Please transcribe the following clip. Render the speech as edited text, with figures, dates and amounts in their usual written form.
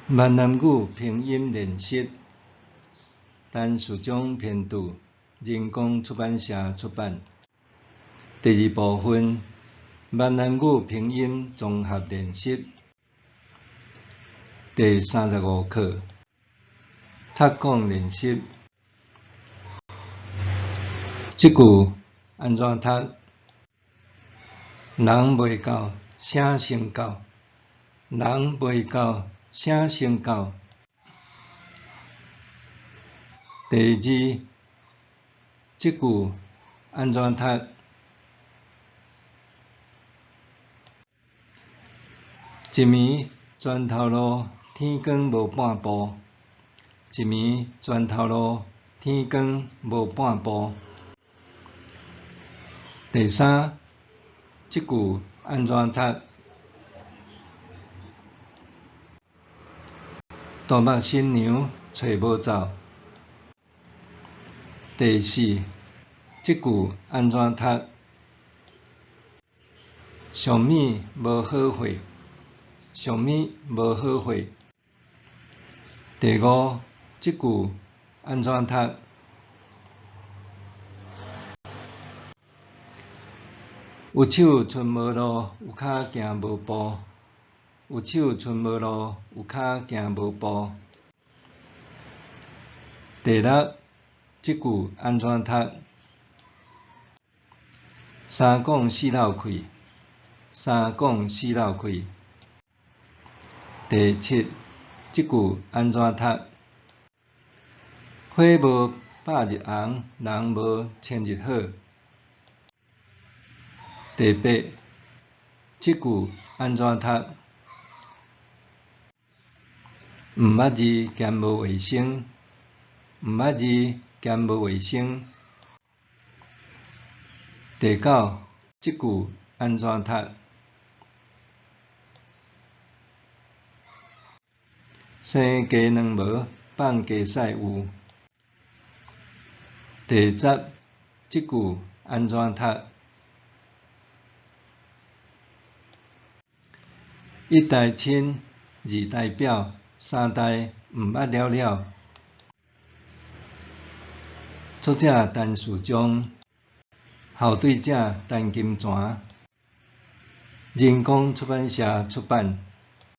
闽南语拼音练习，陈树忠编著，人工出版社出版。第二部分，闽南语拼音综合练习，第三十五课，读讲练习。这句按怎读？人袂到，声先到；人袂到，声先到。第二，这句按怎读？一暝转头路，天光无半步。一暝转头路，天光无半步。第三，这句按怎读？大目新娘揣无走。第四，这句按怎读？上暝无好货，上暝无好货。第五，这句按怎读？有手伸无路，有跤行无步。有手伸无路，有跤行无步。第六，这句按怎读？三讲四漏气，三讲四漏气。第七，这句按怎读？花无百日红，人无千日好。第八，这句按怎读？毋捌字兼无卫生，毋捌字兼无卫生。第九，这句按怎读？生鸡卵无，放鸡屎有。第十，这句按怎读？一代亲，二代表，三代毋捌了了。作者陈树忠，校对者陈金泉，人工出版社出版。